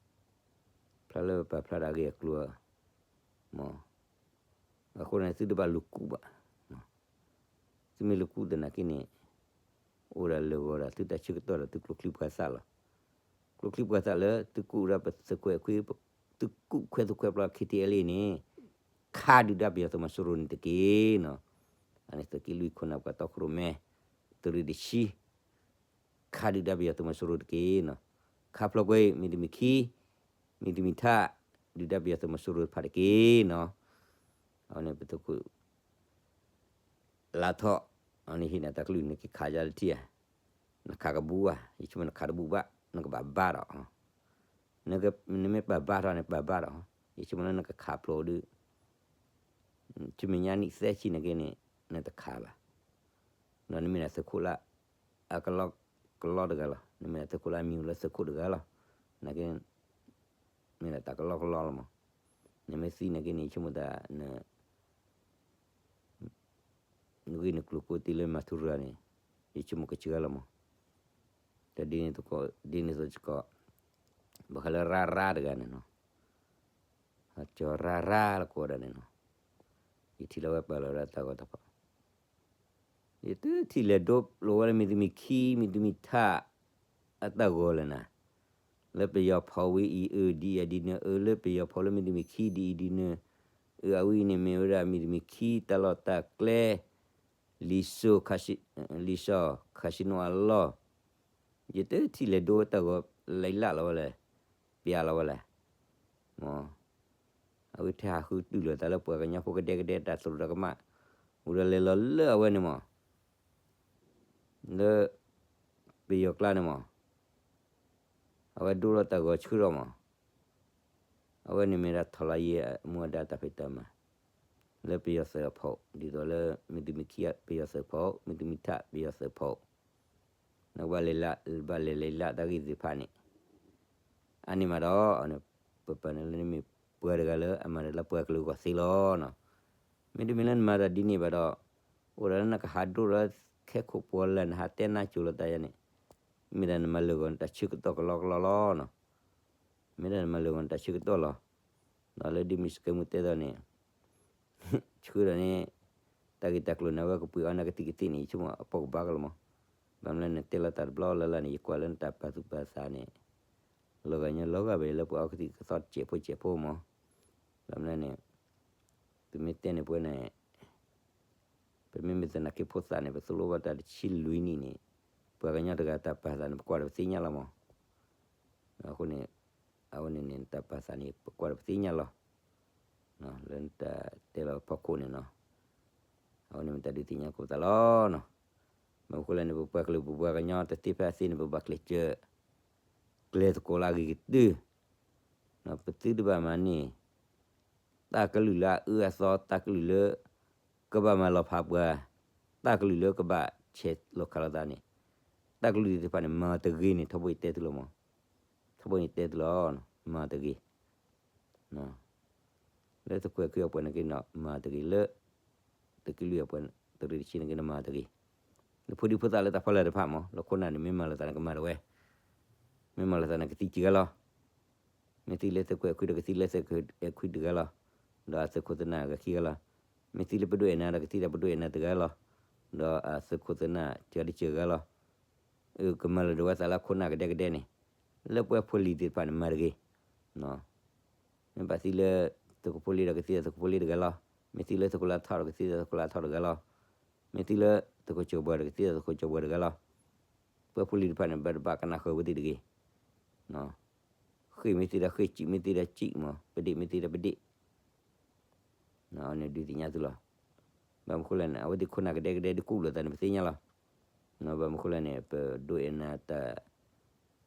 ဖျါလၢပပာ်ဖျါဒၣ်အဂ့ၢ်အကျိၤ မ့ၢ်, အဃိန့ၣ် သုတဘၣ်လူၤကူၣ်ဘၣ်, သုမ့ၢ်လူၤကူၣ်သနာ်က့န့ၣ် အိၣ်ဒၣ်လၢာ်ဂီၤဒၣ်သုတၢ်ဆၢကတီၢ်ဒီးသုကျိချံပှၤသၣ်လီၤ. ကျိချံပှၤသၣ်လၢသုကူၣ်ဒၣ်ပသုးခွဲးခွံ, သုကူၣ်ခွဲးသုးခွဲးပျီ ခ့ထံအဲလ်အ့န့ၣ် ခးဒုၣ်ဒါပယီၤသုးမီၤစိရိၤန့ၣ်တက့ၢ်နီၤ. အန့ၣ်သုးက့လွံၢ်ခိၣ်နၢ် ပှၤတီခိၣ်ရိၣ်မဲ သုးရ့ၣ်တဆံ ခးဒုၣ်ဒါပယီၤသုးမီၤစိရိၤတက့ၢ်နီၤ. ခးဖျိးကွံာ် မံၤတမံၤခံ, မံၤတမံၤထး ဒုၣ်ဒါပယီၤသုးမီၤစိရိၤတဖၣ်တက့ၢ်နီၤ. အဝဲန့ၣ်ပသုးခိၣ် လါထီၣ်, အန့ၣ်ဟ့ၣ်နၤတၢ်ကလုၢ် နက့ၤခးယါလၢထံဧါ, နခးကဘူးဧါ, ယဆိကမိၣ်နခးတဘူးဘၣ်, နကဘၣ်ဘါထီၣ်, နမ့ၢ်ပာ်ဘါထီၣ်န့ၣ် ပာ်ဘါထီၣ်, ယဆိကမိၣ်လၢနကခးဖျိးဒုး ဆူမဲာ်ညါနံၣ်သၢဆံန့ၣ်က့န့ၣ် နတခးဘၣ်, ဒီးနမ့ၢ်ဒၣ်သုးခိၣ်လၢ အကလီကလီတဂၤလီၤ, နမ့ၢ်ဒၣ်သုးခိၣ်လၢအမံၤလၢသုးခိၣ်တဂၤလီၤ, နက့ မ့ၢ်ဒၣ်တၢ်ကလီကလီလီၤမး, နမ့ၢ်သံန့ၣ်က့န့ၣ် ယဆိကမိၣ်တၢ် နဂ့ၢ်နကျိၤကိးတ့ၢ်လၢမၤထူရၤန့ၣ် ယဆိကမိၣ်ကစၢ်လီၤမး, တၢ်ဒ်န့ၣ်သကိး ဒ်န့ၣ်သကိး ဘၣ်ဃးလၢရါရါတဂၤန့ၣ်နီၤ, ကၠီၤရါရါလၢကိးဒၣ်န့ၣ်နီၤ, ယထံၣ်လၢဝဲပာ်လီၤဝဲဒၣ်တၢ်ဂီၤတၢ်ဖီၣ် ယတထံၣ်လဲၤဒိလီၤဝဲလၢမံၤတမံၤခံ မံၤတမံၤထး အတၢ်ဂီၤလဲၣ်နၤ, လၢပယီၤဖီၣ်ဝံၤအံၤ အၢ ဒ်အံၤဒ်နုၤ အၢ လၢပယီၤဖီၣ်လၢမံၤတမံၤခံဒ်အံၤဒ်နုၤ, အၢ အဝဲအံၤန့ၣ်မ့ၢ်ဝဲဒၣ်မံၤတမံၤခံတၢ်လီၢ်တၢ်ကျဲ လံာ်စီၤ လံာ်စီၤ casino အလီၢ်, ယတထံၣ်လဲၤဒိတၢ်ဂီၤလဲၤလၢ်လီၤဝဲလဲၣ်, ပျဲလီၤဝဲလဲၣ်, မ့ၢ် အဝဲထဲဟးဃုတုၢ်လိာ်သးလၢပှၤကညီဖိကဒဲကဒဲတၢ်သရူးတၢ်ကမၣ်, အိၣ်ဒီးလဲၤလီၤလၢအဝဲန့ၣ်မး, လၢ ပယီၤကျါန့ၣ်မး, အဝဲဒိလီၤတၢ်ဂီၤဆှၢထီၣ်မး, အဝဲန့ၣ်မ့ၢ်ဒၣ်ထီၣ်လၢယဲအမူအဒါတၢ်ဖံးတၢ်မၤ, လၢပယီၤသုးအဖီၣ် ဒ်သိးလၢမံၤတမံၤခံပယီၤသုးဖီၣ် မံၤတမံၤထးပယီၤသုးဖီၣ် နကဘၣ်လဲၤလၢ် ဘၣ်လဲၤလဲၤလၢ်တၢ်ဂ့ၢ်သ့ၣ်တဖၣ်န့ၣ်, အန့ၣ်မးဒီး ပပာ်န့ၣ်လၢနမ့ၢ်ပှၤတဂၤလၢအမၤတၢ်လၢပှၤကလုာ်အဂီၢ်သ့လီၤနီၤ, မ့တမ့ၢ်လၢနမၤတၢ်ဒ်န့ၣ်ဘၣ်ဒီး, အိၣ်ဒီးလၢနကဟးဒိၣ်လၢခဲခိၣ်ပှီၤလၢ် နဟးတဲနါစိၤလီၤတၢ်ယါန့ၣ်, မ့ၢ်ဒၣ်နမၤလၢာ်ဂီၤနတၢ်ဆၢကတီၢ်ကလီကလီလီၤနီၤ, မ့ၢ်ဒၣ်နမၤလၢာ်ဂီၤနတၢ်ဆၢကတီၢ်လီၤ, ဒီးလၢဒ်မ့ၢ်စကဲမူတဲသိးန့ၣ် ဆှၢဒီးန့ၣ်, တၢ်ဂ့ၢ်တၢ်ကျိၤန့ၣ် အဝဲကပှ့ၤအီၤနကသံၣ်ကသ့ၣ်န့ၣ် ယဆိကမိၣ်အပိာ်ကဘၣ်ကလီၤမး, ဘၣ်မနုၤလဲၣ် နတဲလီၤတၢ်တဘျီလၢ်လၢ်န့ၣ် ယကွၢ်လၢနတၢ်ပာ်သူၣ်ပာ်သးန့ၣ်, လီၤဂာ်ညီလီၤဂာ်ဘၣ်လၢပှၤအီကသံၣ်ကသီတစဲးဖိစဲးဖိမး, ဘၣ်မနုၤလဲၣ်န့ၣ်, ပမ့ၢ်တဲန့ၣ်ပဝဲန့ၣ် ပမ့မ့ၢ်သနာ်က့ဖိသၣ်န့ၣ် ပသိၣ်လိဘၣ်တၢ်တဆံလွံၢ်နံၣ်န့ၣ်, ပှၤကညီတဂၤတၢ်ပာ်သးန့ၣ် ပကွၢ်ဒီးပသ့ၣ်ညါလီၤမး, အဃိန့ၣ်, အဝဲန့ၣ်န့ၣ် တၢ်ပာ်သးန့ၣ် ပကွၢ်ဒီးပသ့ၣ်ညါလီၤ, လၢနတၢ်တဲလီၤဖီခိၣ်န့ၣ်နီၤ, အဝဲန့ၣ်မ့ၢ်တၢ်ဒုးသ့ၣ်ညါကိးပသးလီၤနီၤ, ဘၣ်မနုၤဃိလဲၣ်န့ၣ် ပပှၤကလုာ်ပပှၤကညီတသ့ဖဲအသ့န့ၣ် ပဘၣ်ကျဲးစၢး ကျဲသကိးလၢအဂ့ၤကတၢၢ်, ပသုတဘၣ်မၤန့ၢ် တၢ်ကလုၢ်လၢအအၢအသီ တၢ်ကလုၢ်လၢ ကဘၣ်မၤလီၤဖးပှၤ, တၢ်ကလုၢ်လၢကဘၣ်ဆဲးလီၤခးလိာ်သးန့ၣ်, တၢ်ကလုၢ်သ့ၣ်တဖၣ်န့ၣ် မၤတဂ့ၤန့ၣ် ထီဘိယတဲသုလီၤမး, ထီဘိန့ၣ်တဲသုလီၤ, မၤတဂ့ၤ လၢသုးခွဲးခွံအပှဲၤန့ၣ်က့နီၤ မၤတဂ့ၤ, လၢသုးက့လွံၢ်အပှဲၤ သုးရ့ၣ်တဆံန့ၣ်က့န့ၣ် မၤတဂ့ၤ, လၢဖိဒံဖိသၣ်လၢတၢ်ဖီလာ်တဖၣ်မး လၢခိၣ်နၢ်န့ၣ် မ့ၢ်မၤလိာ်သးန့ၣ် ကမၤတဝဲ, မ့ၢ်မၤလိာ်သးန့ၣ် ကသံတဂၤလီၤ, မ့ၢ်သံလၢသုးခွဲးခွံဒီးကသံလၢသုးခွဲးခွံတဂၤလီၤ, ဒီးအသုးခိၣ်သနၢ်ကခံဂၤလီၤ, မ့ၢ်သံလၢပဒိးအဲၣ်နၤဒီးကသံဒီးပဒိးအဲၣ်နၤတဂၤလီၤ, ဒီးအသုးခိၣ်သနၢ်ကတကၢၢ်ဂၤလီၤ အကမၤလိာ်ဒိးဝဲသးလၢခိၣ်နၢ်ကဒဲကဒဲန့ၣ်, လၢပှဲၤဖိလံၤသ့ၣ်တဖၣ်န့ၣ် မၤတဂ့ၤ, မ့ၢ်ဘၣ်သံလၢသုးခိၣ်ဖိလံဒီးကသံဒီးသုးခိၣ်ဖိလံတဂၤလီၤ, မ့ၢ်သံလၢသုးခိၣ်လၢအထီၣ်ဒီးကသံဒီးသုးခိၣ်လၢအထီၣ်တဂၤလီၤ, မ့ၢ်သံလၢသုးခိၣ်ကၠီၤပှၤဒီးကသံဒီးသုးခိၣ်ကၠီၤပှၤတဂၤလီၤ, ပှဲၤဖိလံၤတဖၣ်န့ၣ် ဘၣ်တဘၣ်ကနၣ်ဃုာ်ဝဲသ့ၣ်တဂ့ၤ, ဃ့ၢ်မ့ၢ်သံဒီးဃ့ၢ် စံးမ့ၢ်သံဒီးစံးမး ပဒ့ၣ်မ့ၢ်သံဒီးပဒ့ၣ် န့ၣ်ဒုးသ့ၣ်ညါသုလီၤ, ဘၣ်မနုၤဃိလဲၣ်န့ၣ် အဝဲသ့ၣ်ခိၣ်နၢ်ကဒဲကဒဲဒုးကူၣ်လိာ်သးန့ၣ် ပသ့ၣ်ညါလီၤ, ဘၣ်မနုၤဃိလဲၣ်န့ၣ် ပဒိးအဲၣ်နၤတၢ်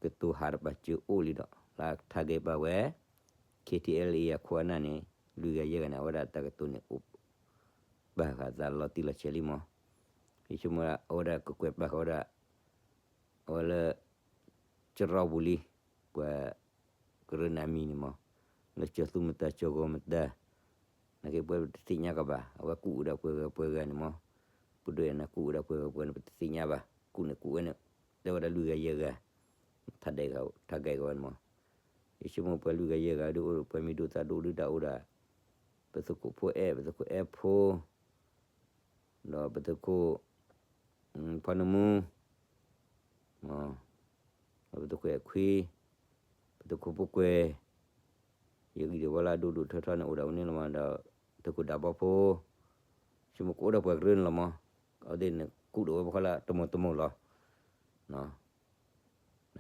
ကတိၤဟးတပာ်စၢၤအိၣ်လံဒီး လၢအထါဂဲၤပာ်ဝဲ ခ့ထံအဲလ်အ့အခိၣ်အနၢ်န့ၣ် လွံၢ်ဂၤယဲၢ်ဂၤန့ၣ် အဝဲဒၣ်တၢ်ကတိၤန့ၣ်အိၣ် ပာ်ဃာ်သးလီၤတံၢ်လီၤဆဲးလံမး, ယဆိကမိၣ်ဒၣ် အဝဲဒၣ်ကကွဲးပာ်ဃာ်ဝဲဒၣ် အဝဲလၢ ကရီပူၤလံ, ပှၤကရၢနၢ်မံၤန့ၣ်မး, လၢကၠီၤသူမတၤကၠီၤဂီၤမတၤ, နာ်က့ပဝဲတသ့ၣ်ညါကဘၣ် အဝဲကူၣ်အိၣ်ဒီးပှဲၤဂၤပှဲၤဂၤန့ၣ်မး, ပဒိၣ်အဲၣ်နၤကူၣ်ဝဲဒၣ်ပှဲၤပှဲၤန့ၣ် ပတသ့ၣ်ညါဘၣ်, ကူၣ်န့ၣ်ကူၣ်ဝဲန့ၣ် တဲဝဲဒၣ်လွံၢ်ဂၤယဲၢ်ဂၤ, ထါဒဲးဂၤဝဲန့ၣ်မး, ယဆိကမိၣ်ပှၤလွံၢ်ဂၤယဲၢ်ဂၤဒုးအိၣ်ဒီး ပှၤမ့ၢ်ဒိၣ်သးဒိၣ်ဒုးတၢ်အိၣ်ဒၣ်, ပသုးခိၣ်ဖိအဲၣ် ပသုးခိၣ်အဲၣ်ဖိ, ဒီးပသုးခိၣ် ဖီနမူ, ဒီးပသုးခိၣ်အဲၣ်ခွံ, ပသုးခိၣ်ဖိကွဲၤ, ယဂံၢ်ဒဲးဝဲလၢအဒိၣ်ဒိၣ်ထီထီန့ၣ်အိၣ်ဒၣ်ဝဲန့ၣ်လီၤမး, ဒီးသုးခိၣ်ဒၢဘီဖိ, ဆိကမိၣ်ကအိၣ်ဒီးပှၤကရၢန့ၣ်လီၤမး, အဝဲသ့ၣ်န့ၣ်ကူၣ်ဒီးဝဲပှၤဃီလၢတမိၢ်တမိၢ်လီၤ. နာ်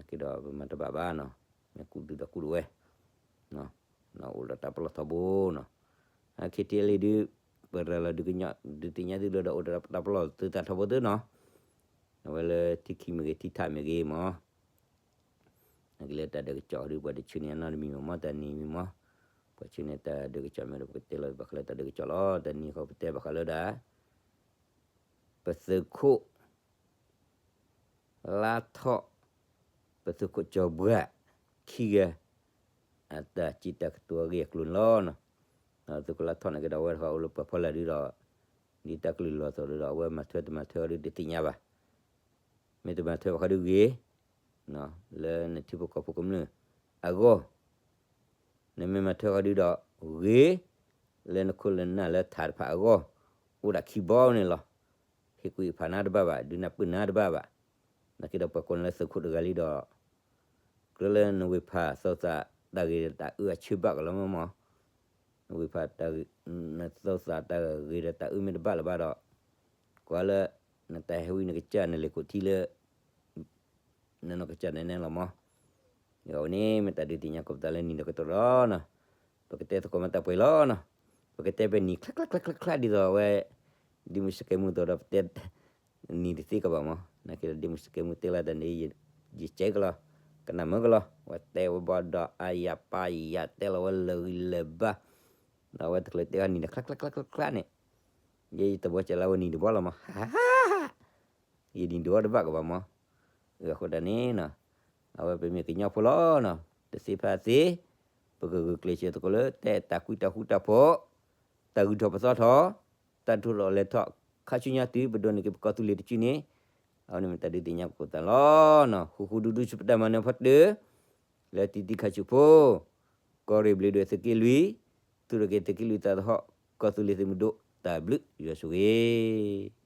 က့ဒီးပမၤတဘၣ်ဘၣ်နီၤ, မ့ၢ်ကူၣ်သုဒီးကူၣ်ဒီးဝဲ, အိၣ်ဒီးတၢ်ပလီၢ်ထီဘိနီၤ, အခဲထံအလံဒုး, ပရၤလီၤဒုးကညီၣ် ဒုးသ့ၣ်ညါသုလၢဒီးအိၣ်ဒီးတၢ်ပလီၢ်သုသးထီဘိသုနီၤ, အဝဲလၢထံခံမ့ၢ်ဂ့ၤ ထံထးမ့ၢ်ဂ့ၤမး နာ်က့လၢတၢ်ဒုးကစီၣ်ဒုး ပှၤတဆှၢန့ၢ်အနီတမံၤမး တၢ်နံၤမံၤမး, ပှၤဆှၢန့ၢ်တၢ်ဒုးကစီၣ်မ့ၢ်ဒီး ပကတဲလီၤဘၣ်ဃးလၢတၢ်ဒုးကစီၣ်လီၤ. တၢ်နံၤဃီပတဲဘၣ်ဃးလၢဒၣ် ပသုးခိၣ် လါထီၣ်, ပသုးခိၣ်ကၠီၤဘှါ, ခံဂၤ အတၢ်စံးတၢ်ကတိၤအဂ့ၢ်အကျိၤန့ၣ်လီၤ. သုးခိၣ်လါထီၣ်န့ၣ်ကဒီး အဝဲတခီအိၣ်လၢပှၤဖီလာ်ဒုးဒီး, ဒ်တၢ်ကလုၢ်လီၤသိးဒုးဒီး အဝဲမၤထွဲတမၤထွဲအီၤဒုးတသ့ၣ်ညါဘၣ်. မ့ၢ်တမၤထွဲဘၣ်ဃီဒုးဂ့ၤ, လၢနထံဖိကီၢ်ဖိကမျၢၢ်အဂီၢ်, နမ့ၢ်မၤထွဲဃီဒုးဒီးဂ့ၤ, လၢနခိၣ်လၢနနၢ်လၢထးတဖၣ်အဂီၢ်, အိၣ်ဒၣ်ခံဘီန့ၣ်လီၤ. ဟ့ၣ်ကူၣ်ဟ့ၣ်ဖးနၤတဘၣ်ဘၣ်, ဒုးနၢ်ပၢၢ်နၤတဘၣ်ဘၣ်. နာ်က့ဒီးပှၤကိးနၤလၢသုးခိၣ်တဂၤလံဒီး ကြၢးလၢနဝ့ၢ်ဖးသီသးတၢ်ဂ့ၤဒီးတၢ်အၢအဆၢဘၣ်ကလီၤမးမး, နဝ့ၢ်ဖး နသီသးတၢ်ဂ့ၤဒီးတၢ်အၢမ့ၢ်တဘၣ်လၢၤဘၣ်ဒီး, ကွၢ်လၢ နတၢ်ဟဲဝံနကစၢ်နလဲၤခိၣ်ထံလၢ နနီၢ်ကစၢ်ဒၣ်နဲလီၤမး. အဝဲန့ၣ်မ့ၢ်တၢ်ဒုးသ့ၣ်ညါကိးပသးလၢနံၤဒီးကတြီလီၤနီၤ. ပကတဲသကိးမးတၢ်ပှဲၤလီၤနီၤ. ပကတဲပနံၤချါချါချါချါဒ်သိးအဝဲ ဒ့မုၢ်စကဲမူသိးဒီးပတဲ နံၤတသ့ကဘၣ်မး, နာ်က့ဒီးဒ့မုၢ်စကဲမူတဲလၢတၢ်န့ၣ် ယစဲးကလီၤ, ကနၣ်မုာ်ကလီၤ, ဝဲတဲဝဲဘၣ်ဒီးအါယၤပာ်ယၤ တဲလီၤဝဲလၢာ်ဂံၢ်လၢာ်ဘါ, ဒီးအဝဲတချုးတဲအီၤနံၤဒီးချါချါချါချါန့ၣ်, ယတဘီစၢၤလၢအဝဲနံၤတဘီလီၤမး, ယနံၤဒိးတဘၣ်ကဘၣ်မး. အဃိဒၣ်န့ၣ်နီၤ, အဝဲပမ့ၢ်ကညီဖိလီၤနီၤ, တသ့ဖဲသ့, ပကဂုာ်ကျဲးစၢးသကိးလၢ တဲတၢ်ကွံတၢ်ဃူတၢ်ဖိး, တၢ်ဂုၤထီၣ်ပသီထီၣ်, တၢ်ဒိၣ်ထီၣ်လဲၤထီၣ်, ခါဆူညါတုၤပဒိးန့ၢ်က့ၤပကီၢ်သူလ့ၤတစုန့ၣ်, အဝဲန့ၣ်မ့ၢ်တၢ်ဒုးသ့ၣ်ညါကိးသးလီၤနီၤ. ဃူဃူဒူဒူဆူပတၢ်မၤနၢၤဖီတၢၢ်, လၢတံၤသံခါဆူၣ်ဖိ, ကီၢ်ရ့ၣ်ဘျ့းဒွဲၣ်သုးက့လွံၢ်, သုးရ့ၣ်က့ၤသုးက့လွံၢ်သးသဟီၣ်, ကီၢ်သူလ့ၤသုးမုၢ်ဒိၣ်, တၢ်ဘျုးယွၤဆိၣ်ဂ့ၤ